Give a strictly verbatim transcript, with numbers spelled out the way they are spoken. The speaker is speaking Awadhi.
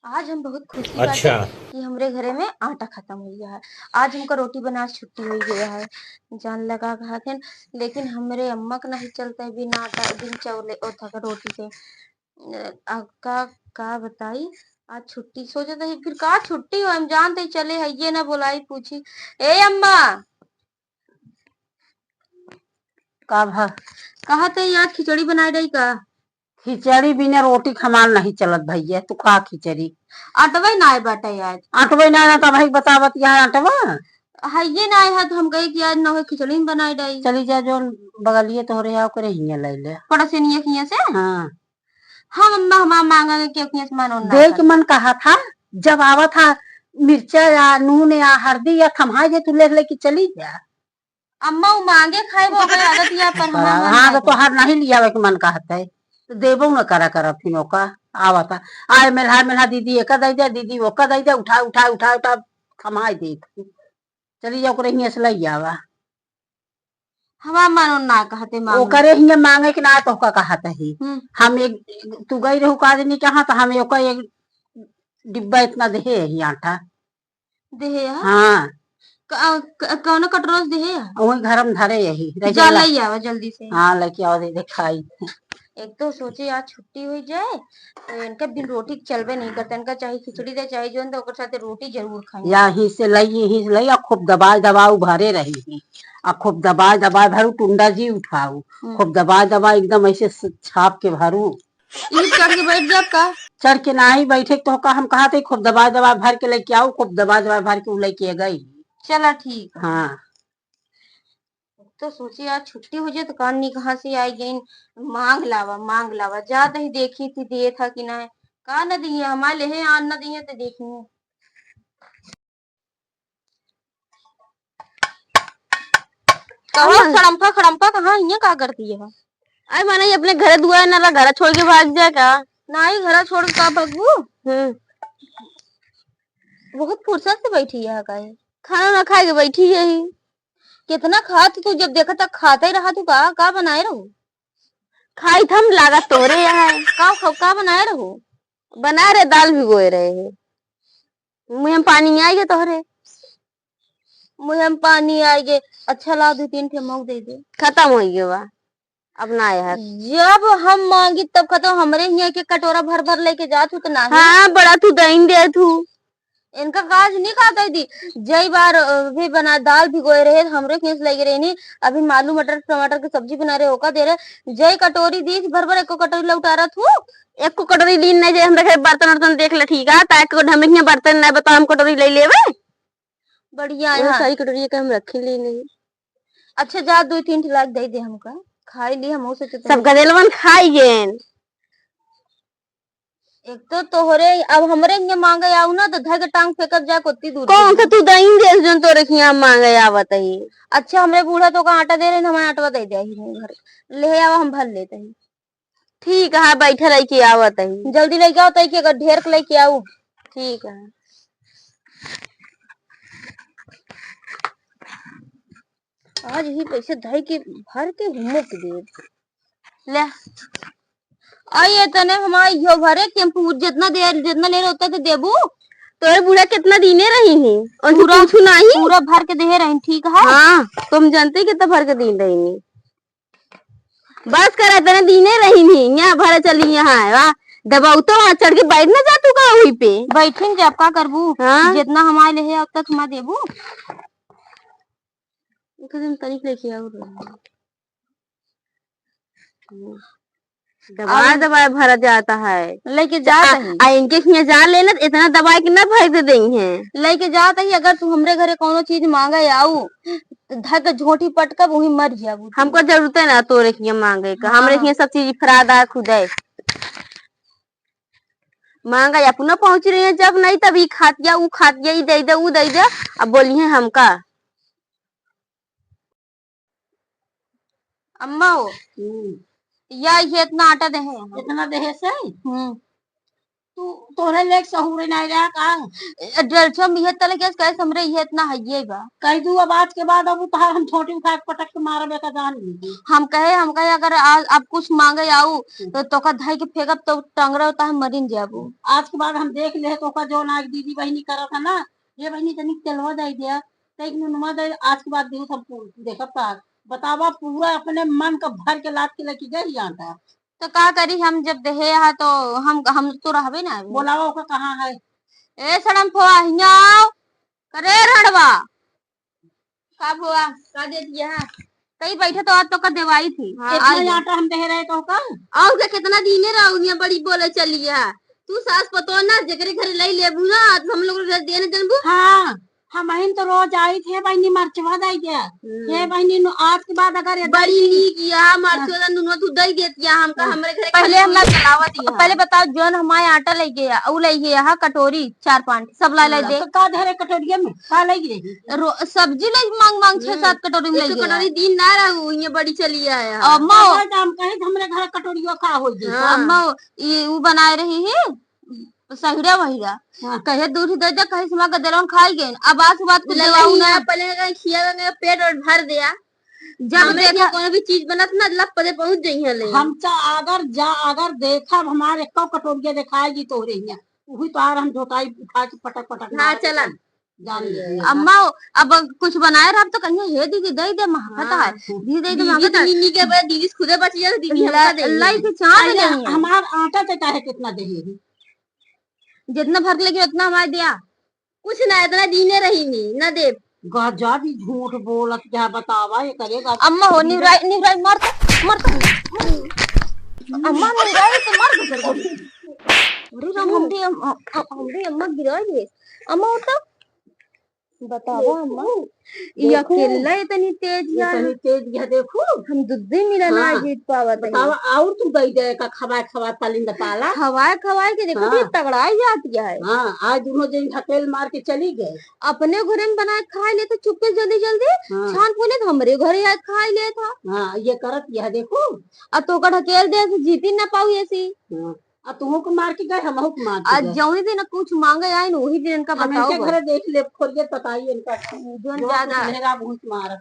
आज हम बहुत खुशी बाटे अच्छा। कि हमरे घरे में आटा खतम होइ गया है। आज हमका रोटी बनाए छुट्टी होइ गया है। जान लगा कहत हन, लेकिन हमरे अम्मा के नहीं चलता है बिना आटा, बिन चावले, ओथा का रोटी के। अ, अब का, का बताई, आज छुट्टी सोचत है, फिर का छुट्टी हो, हम जानते ही चले है, ये ना बोलाई पूछी। ए अम्मा, का भा? कहा थे आज खिचड़ी बनाए रही का? खिचड़ी बिना रोटी के हमार नहीं चलत भैया, तू खा खिचड़ी। आटवे ना आए बाटे आज। आटवे ना आए ना, तब है बतावत यहाँ आटवा। है ये ना आए है तो हम कहे कि आज ना हो खिचड़ी में बनाए डाई। चली जा जोन बगलिए तोहरे है ओकरे हियाँ ले ले। पड़ोसिनिया के हियाँ से? हाँ। हम अम्मा हमार मांगा के हियाँ से मानो ना दे के कर। मन कहा था, जब आवा था मिर्चा या नून या हरदी या थम्हा जे तू ले लेके चली जा। अम्मा, उ मांगे खाए वो ओकर आदत या पर हमार मन हाँ, ना तो करे। तोहार नहीं लियावे के मन कहत है, तो देबो न करा कर फिन ओका। आवता, आए मेल्हा मेल्हा दीदी एका दे दे, दीदी ओका दे दे, उठा, उठा, उठा, उठा, थमाए दे। चली जा ओकरे हियाँ से लई आवा। हमार मन ना कहते मांगे। ओकरे हियाँ मांगे के ना तोहका कहत है। हम्म। हम एक, तू गई रहू का आदमी कहाँ, तो हम ओका एक डिब्बा इतना देहे ही आटा। देहे है? हाँ। क-, क-, कौनो कटोरा से देहे है? वही घर में धरे यही, रह जा, जाला। लई आवा जल्दी से। हाँ, लेके आओ, दे, दे खाई। एक तो सोचे आज छुट्टी हुई जाए, तो इनका बिन रोटी के चलबे नहीं करता, इनका चाहे खिचड़ी दे, चाहे जोन दे, ओकर साथे रोटी जरूर खाई। या ही से लई, ही से लई, आ खूब दबाए दबाऊ भरे रही ही। आ खूब दबाए दबाए भरू, टुंडा जी उठाऊ। हम्म। खूब दबाए दबाए एकदम ऐसे स-, छाप के भरू। ई चढ़ के बैठ जाब का? चढ़ के नाही बैठे, तो का हम कहा थे, खूब दबा दबा भर के लेके आओ, खूब दबा दबा भर के उ लेके गई। चला ठीक है। हाँ। तो सोचे आज छुट्टी हो जाए तो कान नी कहाँ से आई गई, मांग लावा, मांग लावा, जात ही देखी थी दिए था कि ना, का न दिए, हमारे लेहे आन न दिए तो देखी। कहो, हाँ। खड़म्फा, खड़म्फा कहाँ हियाँ का करती है? अरे माने, ये अपने घरे दुआरे ना ला, घरा छोड़ के भाग जाए का? नाही, घरा छोड़ के का भागू? हम्म। बहुत फुर्सत से बैठी है का ये? खाना ना खाए के बैठी है ही। कितना खात तू, जब देखा तक खाता ही रहा तू, का, का बनाए रहू? खाई थम लागत तोरे यहाँ। का, का, का बनाए रहू? बना रहे, दाल भिगोए रहे हैं। मुँह में पानी नहीं आएगा तोहरे? मुँह में पानी आएगे। अच्छा ला, दो तीन ठे मऊ दे दे। खत्म हो गया बा, अब ना आया है। जब हम मांगी तब खत्म। हमरे हियाँ के कटोरा भर भर लेके जात हूँ तो नाही। हाँ, बड़ा तू दइन दे तू। इनका काज नहीं खाता दी। जई बार, अ, भी बना, दाल भिगोए रहे, हमरे खेस लगे रहे नी। अभी आलू मटर टमाटर के सब्जी बना रहे, ओका दे रहे। जई कटोरी दी भर भर, एको कटोरी लौटा रहा तू। एको कटोरी लीन नहीं जाए, हम देखे बर्तन वर्तन देख ले, ठीक है, ताकि हमरे हियाँ बर्तन नहीं बता, हम कटोरी ले लेवे। बढ़िया वो है। सारी कटोरी के हम रखे ली नहीं। अच्छा, जा, दो तीन ठे लाग दे दे हमका, खाई ली, हम सोचते सब हैं। गदेलवन खाई गेन। एक तो तोहरे, अब हमरे हियाँ मांगे आऊ ना, तो धर के टांग फेंकब जा, कोती दूर कौन से। तू दइन दे, जोन तोरे हियाँ मांगे आवत ही। अच्छा, हमरे बूढ़ा तो का आटा दे रहे, हमारे आटवा दे दे ही नहीं घर, ले आवा, हम भर लेते हैं। ठीक है, बैठे लेके आवत ही। जल्दी लेके आओ, तई के अगर ढेर के लेके आओ। ठीक है। आज ही पैसे धई के भर के हुमुक दे। ले। आई ये तने हमारा यो भरे टेम्पू जितना दे, जितना ले रहे उतना तो देबू। तोरे बूढ़ा कितना दीने रही ही? उनसे पूरा, पूछू नाही? पूरा भर के देहे रही, ठीक है? हाँ, तुम जानते कितना भर के दीन रही नी। बस कर, इतने दीने रही नी, यहाँ भर चली यहाँ है, वाह। दबाऊ तो वहाँ चढ़ के बैठ ना जा तू का वहीं पे। बैठेंगे, अब का करबू? हाँ। जितना हमारे ले है, उतना तुम्हारा देबू। एक दिन तनिक लेके आओ रे। दबाए अब दबाए भरा जाता है। लेके जात आ, ही। आ इनके हियाँ जा लेना, इतना दबाए के ना भर दे देई हैं। लेके जात ही, अगर तू हमरे घरे कौनो चीज मांगे आऊ, तो धर के झोंटी पटकब, वहीं मर जाबू तू। हमको जरूरत है ना तोरे हियाँ मांगे का, हमरे हाँ। हियाँ सब चीज फरादा खुदे। मांगे अपना पहुँच रही है, जब नहीं तब ई खातिया, ऊ खातिया, ई दे दे, ऊ दे दे, अब बोली है हमका। अम्मा हो, हम्म। या ये इतना आटा देहे हैं। इतना देहे से? हम्म। तू, तोहरे लेक सहूरे नाहीं रहा का? ए, डेढ़ सौ में इहे तले केस कहे, हमरे इहे इतना हइये बा। कह दू, अब आज के बाद अब उतार हम छोटी उठा के पटक के मारब, एका जान ली। हम कहे, हम कहे, अगर आ, अब कुछ मांगे आऊ, हम्म। तो तोका धई के फेंकब, तो टंगरा उतार मरिन जाबू। आज के बाद हम देख ले, तोका जो ना दीदी बहिनी करत है ना, ये बहिनी तनिक तेलवा दे दिया, तनिक नुनवा दे, आज के बाद देहू सब पूर-, देखब का। बतावा, पूरा अपने मन का भर के लाद के लेके गई आटा। तो का करी, हम जब देहे हा तो हम, हम तो रहबे ना अभी। बोलावा ओका कहाँ है? ए सड़म फोआ, हियाँ आओ। करे रड़वा। का फोआ, का दे दिया है? कहीं बैठे तो आज तोका देवाई थी। हाँ, इतना आज आटा हम देहे रहे तो का? और का कितना दीने रहो, उनिया बड़ी बोले चली है। तू सास पतो ना, जेकरे घरे लई लेबू ना, तो हम लोग के घर देने जनबू। हाँ, हमहिन तो रोज आई थे बहिनी, मरचवा दई दे। हम्म। हे बहिनी, नु-, आज के बाद अगर ये बड़ी दई नीक या, मरचवा हाँ। दा नुनवा तू दई देत या हमका, हाँ। हमरे घरे पहले खाली हम तू ही चलावत या। पहले बताओ, जौन हमारे आटा लई गया, उ लई गया, हाँ, कटोरी चार पांच, सब ला लई हाँ, दे। तो का धरे कटोरिया में? का लई गए? रो-, सब्जी लई मांग मांग छह हम्म। सात कटोरी में एक लई तो गया। कटोरी दिन ना रहू, ये बड़ी चली आया। अम्मा, अरे, तो हम कहे कि हमरे घर कटोरिया का हो गई? हाँ। अम्मा, ये उ बनाए रही है, सहिरा वहिरा। हाँ। कहे दूध दे दे, कहे समा के देलौन खाई गए। अब आज बात कुछ लगा देवाऊ ही ना। ना, पहले कहीं खिया के पेट और भर दिया। जब हमरे देखा यहाँ कोनो भी चीज बनत ना, लप पदे पहुंच जाई है ले। हम चा-, अगर जा, अगर देखब हमारे एको कटोरिया देखाएगी तोहरे यहाँ, वही तो आर हम झोटाई उठा के पटक पटक हाँ, मारब चला। एकदम। जान ले। अम्मा, अब कुछ बनाए रहब तो कहिए, "हे दीदी, दे दे, महकत हाँ। है। दीदी, दे दे, दीदी महकत तो है।" निन्नी के बे, दीदी से खुदे बची जाए, दीदी हमका ला-, दे लाई दे। के चाँद अरे, नहीं है। हमार आटा ते काहे कितना दे है? जितना भर के लेके उतना हमारे दिया। कुछ ना, इतना दीने रही नहीं, ना दे। गजब ही झूठ बोलत क्या बतावा, ये करेगा। अम्मा हो, निहुराई, निहुराई, मर तो, मर तो। अम्मा निहुराई तो मर गुजर गई। अरे राम, हमरी अम-, अ-, अ-, हमरी अम्मा गिराई है। अम्मा उठो। बतावा अम्मा, ये देखो। अकेला इतनी तेज ये है। इतनी तेज है, देखो। हम दुद्धी मिला ना हाँ। जीत पावत है। बतावा, और तू दई दे का खवाए खवाए पालिंदा पाला। खवाए खवाए के देखो, हाँ। ये तगड़ाई जाती है। हाँ, आज दोनों जन ढकेल मार के चली गए। अपने घरे में बनाए खाए लेते चुपके जल्दी जल्दी, हाँ। छान फूले तो हमरे घरे आए खाए लेत हा। हाँ, ये करत यह देखो। अब तो ओकर ढकेल दे से जीती ना पाऊ ऐसी। हाँ। आ तुहू के मार के गए, हमहू के मार के आ गए। जौनी दिन कुछ मांगे आए न, वही दिन इनका हम बताओ इनके बस। घरे देख ले, खोलिए, बताइए इनका। जोन जोन ज्यादा। कुछ मेहरा बहुत मारत।